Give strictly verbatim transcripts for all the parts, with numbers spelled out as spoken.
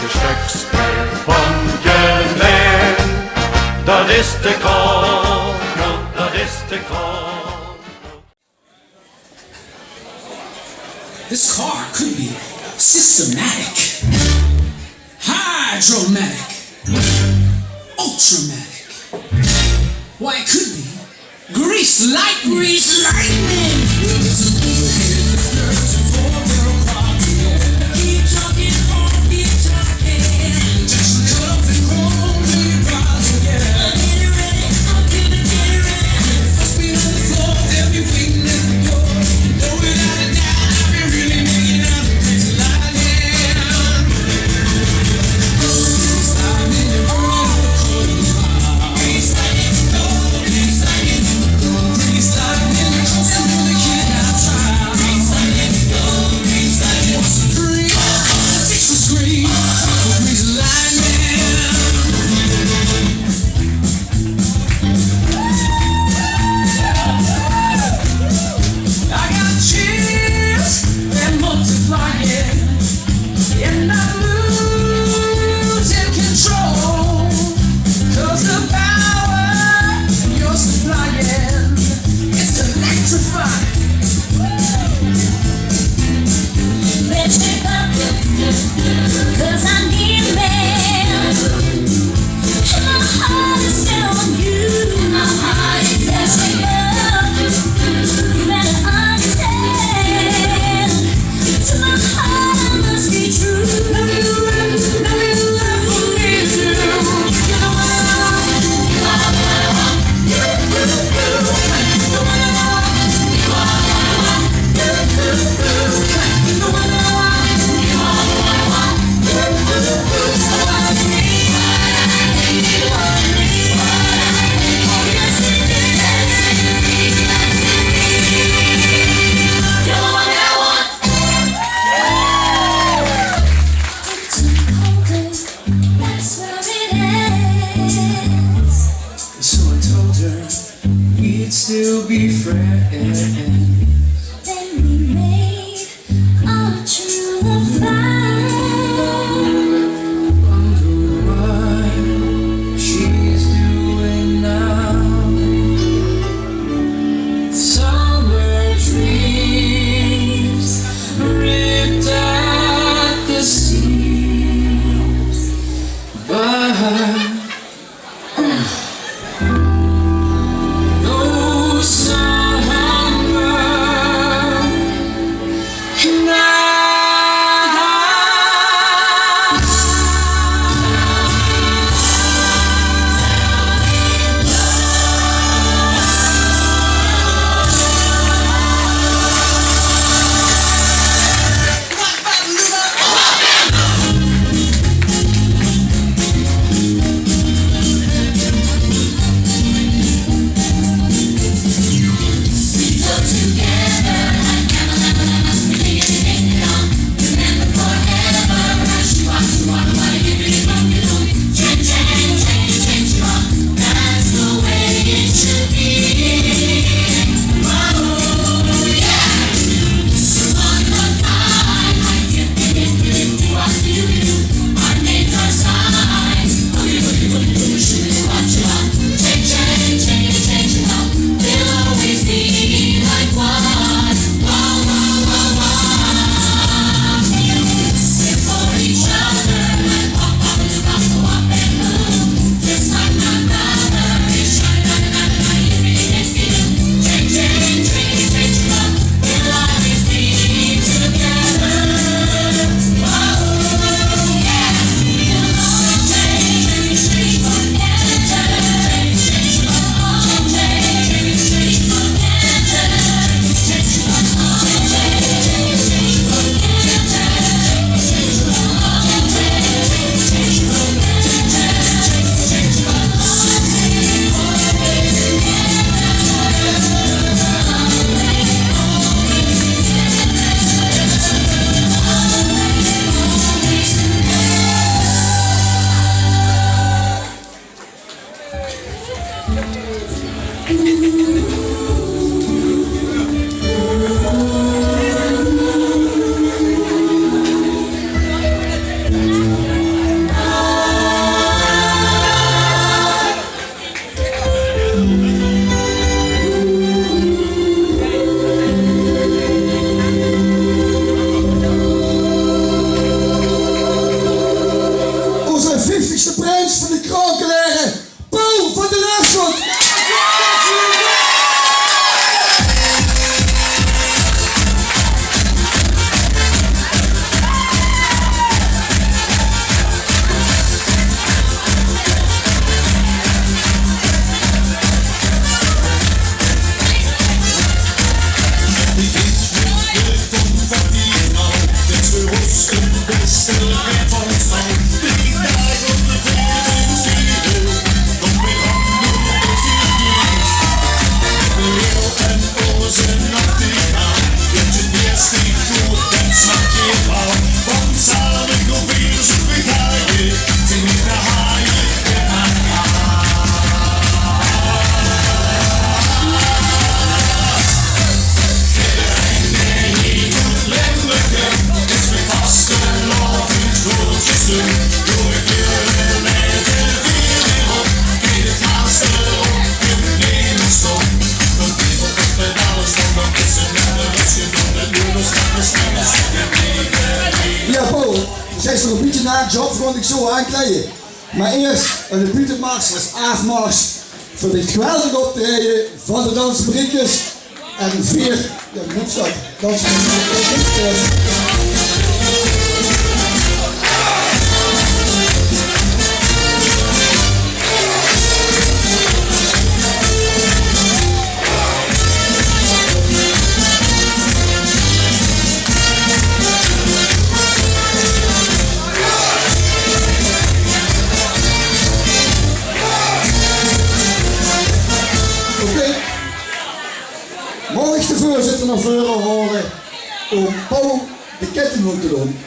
Stökske van Jelein, dat is de kogel, dat is de kogel. This car could be systematic, hydromatic, ultramatic. Why, it could be Grease lightning. Grease lightning. We'll get some overhead lifters and four-barrel quads, yeah. Keep trucking on, keep trucking. Injection cups and chrome twenty bras, yeah. I'll get it ready, I'll get it, get it ready. Four speed on the floor, they'll be waiting at the door. You know without a doubt, I'll be really making out with Grease lightning. I got chills, they're multiplying, and I'm losing control, 'cause the power you're supplying, it's electrifying. Magic up, 'cause I need a man. And my heart is set on you. And my heart is set on you. You better understand. To my heart, I must be true. Love you, love you, love you, love you. You're the one I want. You are the one I want. You, you, you. The one I want. You are the one I want. You, you, you. The one I want. You are the one I want. You, you, Jao, Paul, zèk ins nog e bietje nao, Job, want ich zou aankleie. Mer iers ein buutemars es aafmars veur dit geweldig optraeje van de Danse Briekjes en veer, jao, wie neump se dat? Danse Briekjes. Oké. Maag ich de veurzitter nao veure haole óm Paul de ketting óm te doon?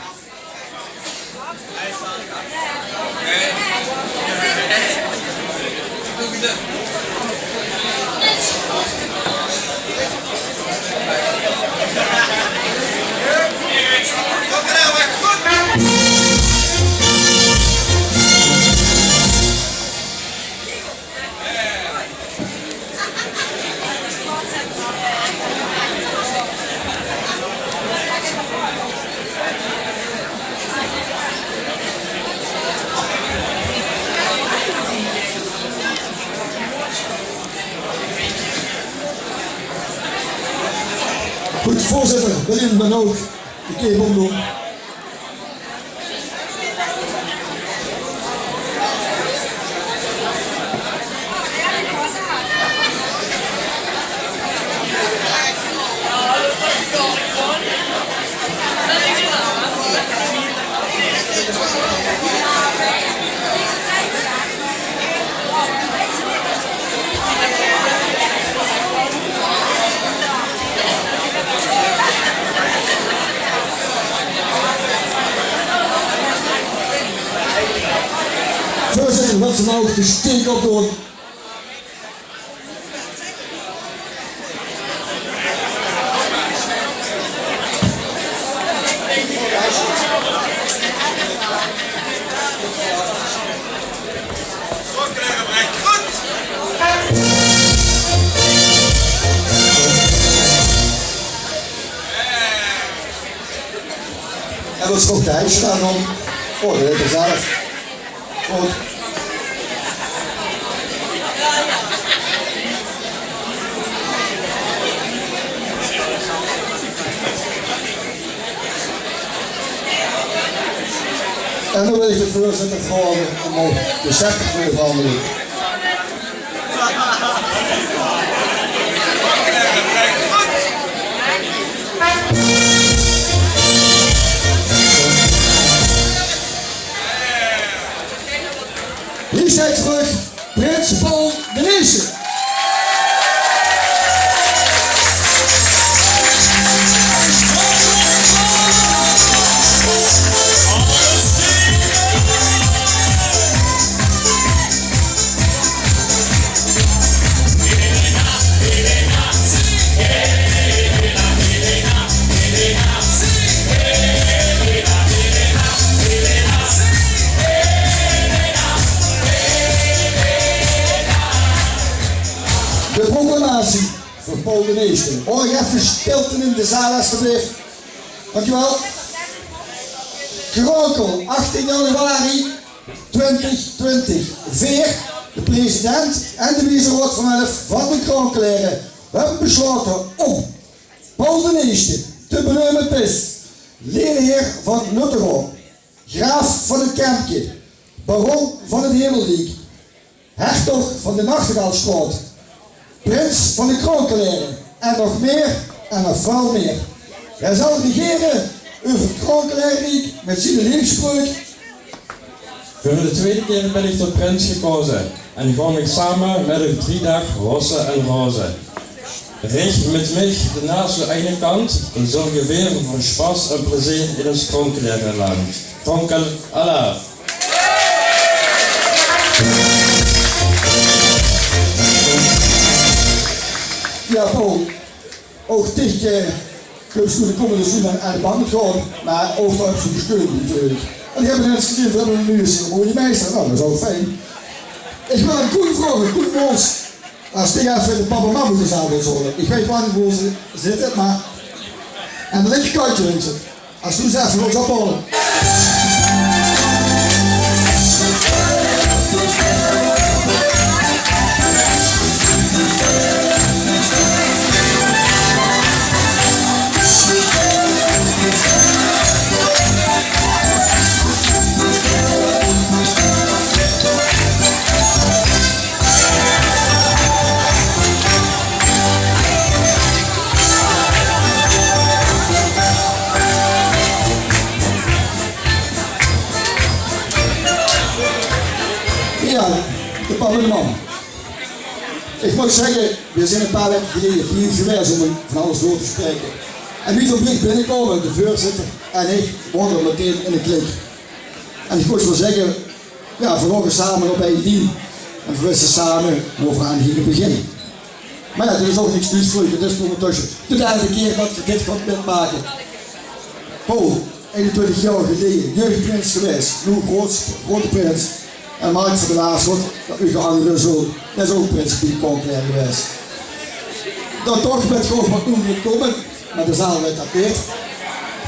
Good, veurzitter, William, dan ouch. Ich höb 'm nog. Veurzitter, wilt geer noe de steek opdoon? En wat schop de ijsje dan om? Oh, dat weet ik zelf. Good. En dan wil ich de veurzitter vraoge óm ouch de scepter te verandere. Hie steit trök prins Paul d'n Ierste. De proclamatie veur Paul d'n Ierste. Ouch effe stilte in de zaal, estebleef. Dankjewel. Kraonkel, achttien januari twintig twintig. Veer, de president en de wieze raod van elf van de Kraonkelere, höbbe beslaote óm Paul d'n Ierste te beneume tos ledeheer van Nottegom, graaf van 't Kempke, baron van 't Hemelriek, hertog van de Nachtegaalstraot, prins van de Kraonkelere en nog mieë en nog väöl mieë. Hae zal regere euver 't Krankelierriek mit zien leefspreuk: veur de twiede kier bin ich tot prins gekaoze en gaon ich same mit uch drie daag hosse en raoze. Rich mit mich de naas aon eine kant en zörg veer veur sjpas en plezeer in ós krankelierland. Krankel alaaf! Jao, Paul. Ouch dich, eh, kóns doe de kómmende zóndig nao de bal gaon, mer ouch dao höbs doe de steun bie neudig. En ich höb 't ins gezeen, veer höbbe noe ins eine mooie meister. Noe, dat is ouch fijn. Ich wil aon Koen vraoge, Koen Mols, es dich effe de pap en mam oet de zaal wils haole. Ich weit waal neet boe ze zitte, mer, en dan dink ich Katje, dink ich. Es doe zès, veur ós ophaole. Jao, de pap en de mam. Ich mót zègke, veer zeen e paar waeke geleje hie gewaes óm van alles door te spraeke. En wie veer bie binnekomme, de veurzitter en ich, waore veer metein in de klik. En ich mót waal zègke, jao, veer waore same op ein lien. En veer wiste same boe veer aan ginge beginne. Mer jao, d'r is ouch niks mis veur, 't is óngertösse de derde kier tot geer dit gaot mitmake. Paul, einentwintig jaor geleje jeugdprins gewaes, noe groot, groete prins. En Mark van der Waas, waat, dat uch anger zoon, dat is ouch prins bie Krankelieër gewaes. Dan toch, mit gaon v'r noe neet kómme. Mer de zaal weit dat neet.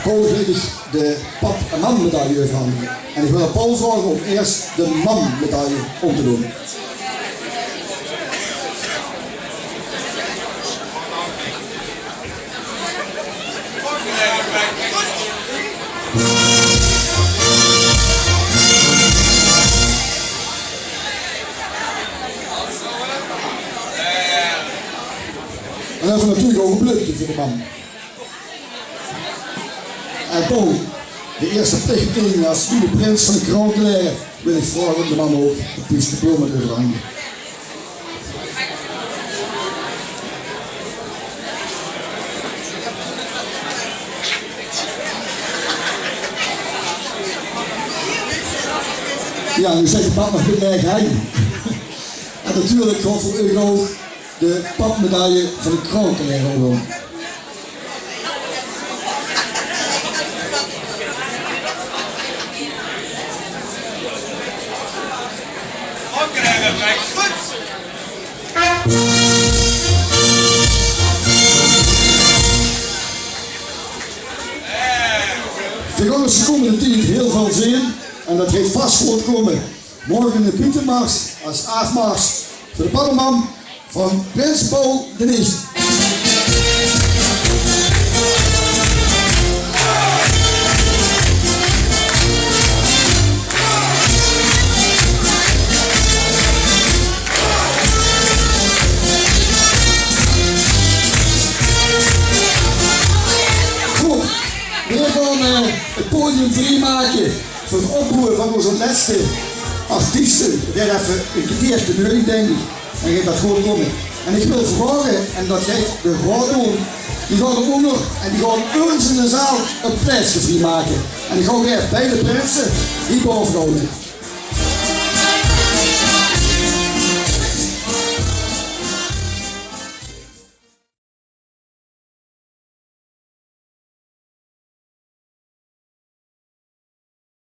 Paul geit de pap- en mammedaille euverhandige. En ich wil aon Paul vraoge óm eers de mammedaille óm te doon. En dan höbbe v'r natuurlik ouch e bleumke veur de mam. En Paul, de ierste plichtpleging es nuuje prins van de Krankelieër, wil ich vraoge óm de mam ouch e piece bloome te euverhandige. Jao, noe zègk ich: pap, mer ich bön neet gek. En natuurlik gaon v'r uch ouch de papmedaille van de Krankelieër óm. Veer gaon ós de kómmende tied hiel väöl zeen en dat geit vas good kómme. Morge de buuttemars es aafmars veur de pap en mam van prins Paul de Negende. Good, veer gaon, eh, 't podium vriemake veur 't opboewe van ózze lèste artieste. Dae haet effe e kerteerke neudig, dink ich. En geit dat good kómme. En ich wil vraoge, en dat geit de raod doon, die gaon dao-ónger en die gaon örges in de zaal e plaetske vriemake. En ich gaon gaer beide prinse hie baove haoje.